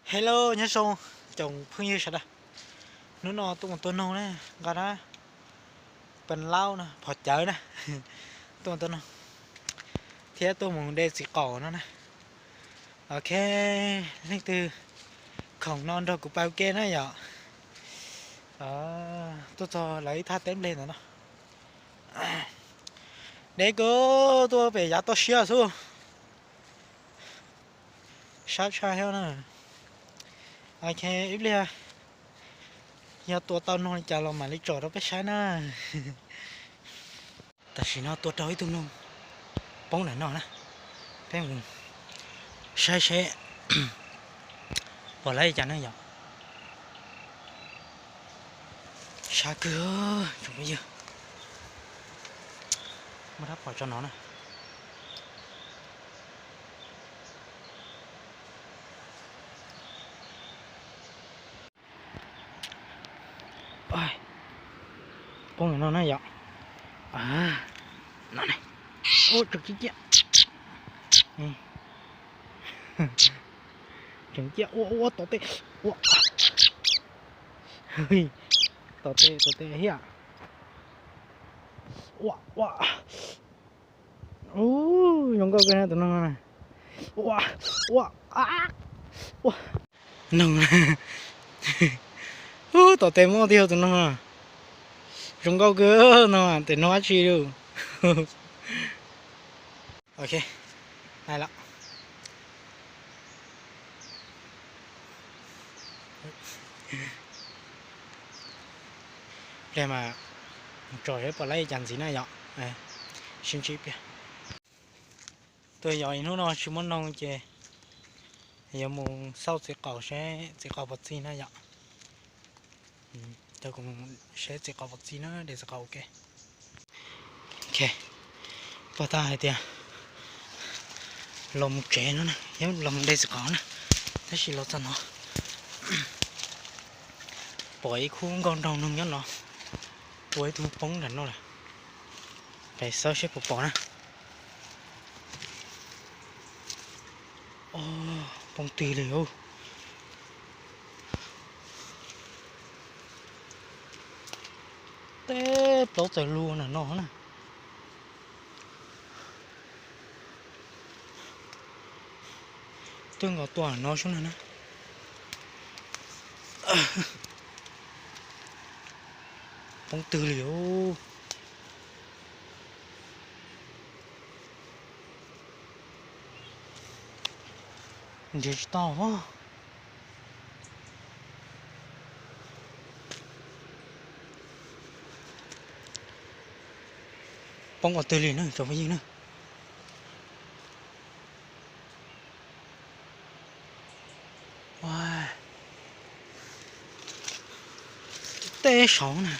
Hello, nyob zoo tsoom phooj ywg sawv daws. Hnub no tuaj mus tua noog na, nqa rab pes laub no, phom cawv na, tuaj mus tua noog thiab tuaj mus de txiv qaum no na. Ok, leej twg khoom no nrog kuv pab ua ke na yom. Tuaj txog lawv ib thaj teb nplej ntawm no. Deb kawg, tuaj pem yav toj siab xwb. Sab tshaj thiab na. Ok, ib pliag yog tua tau noog li cas los mam li tsom rau peb saib na. Tam sim no tua raug ib tug noog poob ntawm no na. Peb mus saib seb pom lawv li cas na yom. Sab kawg tsoom phooj ywg. Muab rab phom tso no na. Poob no na yom. No ne. Ua tseem ciaj ciaj. Tseem ciaj ua ua tom tej. Ua. Tom tej tom tej hiam. Ua ua. Ub, zoo nkauj kawg na tus noog no. Ua ua. Ua. Noog. Ub, tom tej muaj tiag tus noog no. Zoo nkauj kawg no, tes noog dab tsi lauj. Ok, nai lawm. Pliag mas tsom seb pom lawv li cas ntxiv na yom. Sib ntsib pliag. Tuaj yos ib hnub no tsis muaj noog ces yuav mus xauj txiv qaum seb txiv qaum puas txi na yom. Cov kuv seb txiv qaub puas txi na, de txiv qaub ua ke. Ok, pom tag hais tias los mus tsev no na, yog los mus de txiv qaub na, tab sis los txog no pom ib khub nkauj nraug noog nyob no, tua ib tug poob nram no lawm. Peb xauj seb puas pom na. Poob twg li os. Tej plaub txawm lug nram no na. Twb nkaus tua no sub na na. Poob twg li os. Nrhiav tsis tau. Poob qhov twg li na tsoom phooj ywg na. Tej saud na,